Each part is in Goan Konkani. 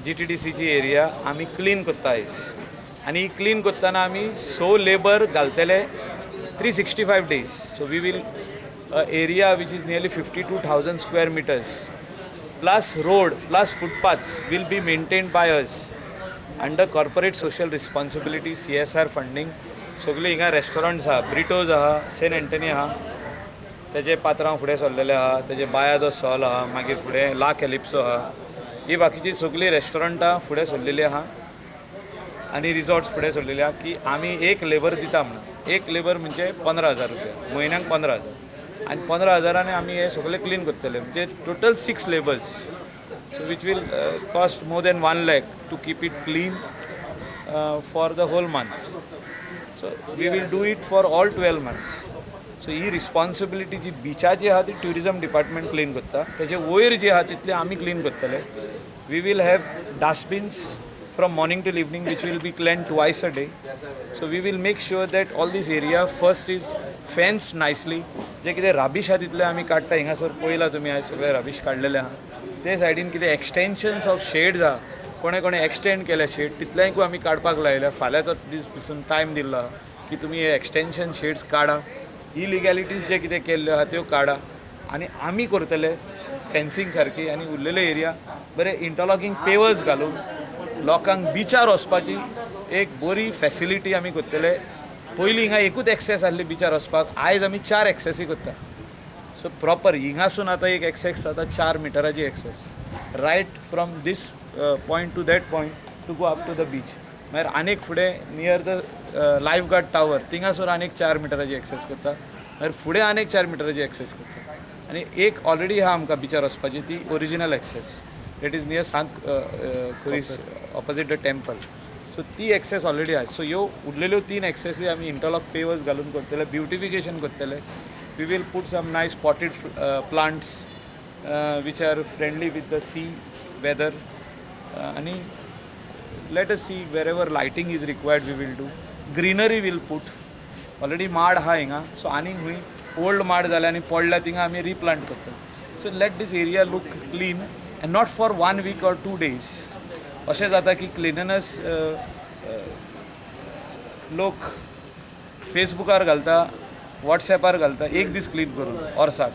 जीटीडीसीची एरिया आमी क्लीन करता आयज आनी ही क्लीन करतना आमी स लेबर घालतले 365 days. So we will area which is nearly 52,000 square meters plus road plus footpaths will be maintained by us under corporate social responsibility, CSR funding. सगळीं हिंगा रेस्टॉरंट्स आहा, ब्रिटोज आहा, सेंट एंटनी आहा, तेजे पात्रांव फुडें सरलेले आहा, तेजे बाया दो सॉल आहा, मागीर फुडें ला कॅलिप्सो आहा. ही बाकीची सगळीं रेस्टॉरंटां फुडें सरलेली आहा आनी रिजॉर्ट्स फुडें सरलेली आहा की आमी एक लेबर दिता म्हणून. एक लेबर म्हणजे 15,000 रुपया म्हयन्याक, 15,000. आनी 15 हजारांनी आमी हे सगळे क्लीन करतले, म्हणजे total six labours, so which will cost more than 1 lakh to keep it clean for the whole month. So we will do it for all 12 months. So he responsibility जी बिचाची आहा ती ट्युरिजम डिपार्टमेंट क्लीन करता. तेजे वयर जी आहा तितली आमी क्लीन करतले. We will have dustbins from morning till evening, which will be cleaned twice a day. So we will make sure that all this area first is fenced nicely. जे कितें राबीश आहा तितलें आमी काडटा. हिंगासर पळयलां तुमी, आयज सगळें राबीश काडलेलें आहा. ते सायडीन कितें एक्सटेंशन्स ऑफ शेड्स आहा, कोणे कोणे एक्सटेंड केल्या शेड, तितलेंकूय आमी काडपाक लायल्या. फाल्यांचो दीस पसून टायम दिल्लो आहा की तुमी हे एक्सटेंशन शेड्स काडा, इलिगॅलिटीज जे कितें केल्ल्यो आहा त्यो काडा आनी आमी करतले फेन्सींग सारकी आनी उरलेले एरिया बरे इंटरलॉकींग पेवर्स घालून लोकांक बिचार वचपाची एक बरी फॅसिलिटी आमी करतले. पयलीं हिंगा एकूच एक्सेस आहली बिचार वचपाक, आयज आमी चार एक्सेसी करता. सो प्रॉपर हिंगासून आतां एक एक्सेस जाता, 4 मिटराची access right from this point to that point to go up to the beach. मागीर आनीक फुडें near the life guard tower थिंगासर आनीक 4 मिटराची एक्सेस करता. मागीर फुडें आनीक 4 मिटराची एक्सेस करता आनी एक ऑलरेडी आहा आमकां बिचार वचपाची, ती original access that is near Sant Khuris, opposite the temple. So ती एक्सेस ऑलरेडी आहा. सो ह्यो उरलेल्यो तीन एक्सेसी आमी इंटरलॉक पेवर्स घालून करतले, ब्युटिफिकेशन करतले. We will put some nice potted plants which are friendly with the sea weather. आनी let us see, wherever lighting is required, we will do. Greenery will put. Already माड आहा हिंगा, सो आनीक खंय ओल्ड माड जाले आनी पडल्या थिंगा आमी रिप्लांट करता. So let this area look clean and not for one week or 2 days. अशें जाता की क्लिननेस लोक फेसबुकार घालता, वॉट्सॅपार घालता, एक दीस क्लीन करून वर्साक.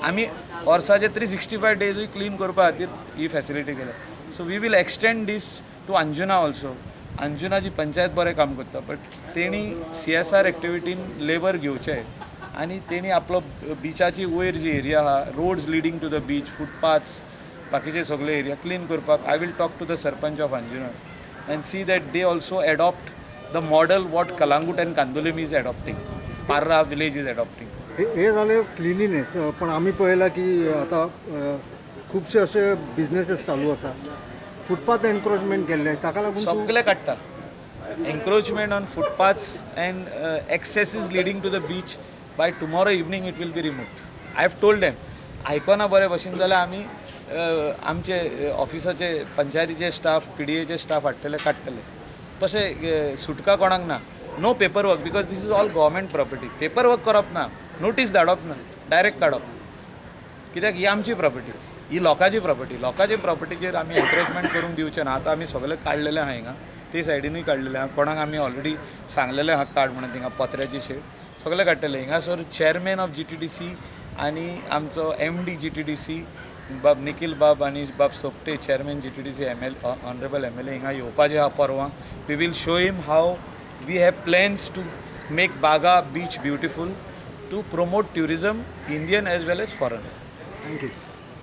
आमी वर्साचे 365 डेजूय क्लीन करपा खातीर ही फॅसिलिटी केल्या. So we will extend this to Anjuna also. अंजुनाची पंचायत बरें काम करता, बट तेणी सीएसआर एक्टिविटीन लेबर घेवचें आनी तेणी आपलो बिचाची वयर जी एरिया आहा, roads leading to the beach, footpaths, बाकीचे सगळे एरिया क्लीन करपाक. I will talk to the sarpanch of Anjuna and see that they also adopt the model what Calangute and Candolim is adopting, Parra village is adopting. हे हे जालें क्लिनिनेस, पण आमी पळयलां की आतां खुबशे अशे बिजनेसीस चालू आसा, फुटपाथ एनक्रोचमेंट केल्ले, ताका लागून सगळे काडटा. Encroachment on footpaths and accesses leading to the beach, by tomorrow evening it will be removed. I have told them. आयकना बरे भशेन जाल्यार आमी आमचे ऑफिसाचे, पंचायतीचे स्टाफ, पीडीएचे स्टाफ हाडटले, काडटले. तशें सुटका कोणाक ना. No paper work, because this is all government property. Paper work करप ना, नोटीस धाडप ना, डायरेक्ट काडप, कित्याक ही आमची प्रॉपर्टी, ही लोकांची प्रॉपर्टी. लोकांची प्रॉपर्टीचेर आमी एन्क्रोचमेंट करूंक दिवचे ना. आतां आमी सगळें काडलेलें आहा हिंगा, ते सायडीनूय काडलेलें आहा. कोणाक आमी ऑलरेडी सांगलेलें आहा काड म्हणून. थिंगा पत्र्याची शेड सगळें काडटले. हिंगासर चेअरमॅन ऑफ जीटीडीसी आनी आमचो एमडी जीटीडीसी बाब निखील बाब आनी बाब Sopte, chairman GTDC, ML honourable MLA हिंगा येवपाचे आहा परवां. We will show him how we have plans to make Baga beach beautiful, to promote tourism, Indian as well as foreign. Thank you.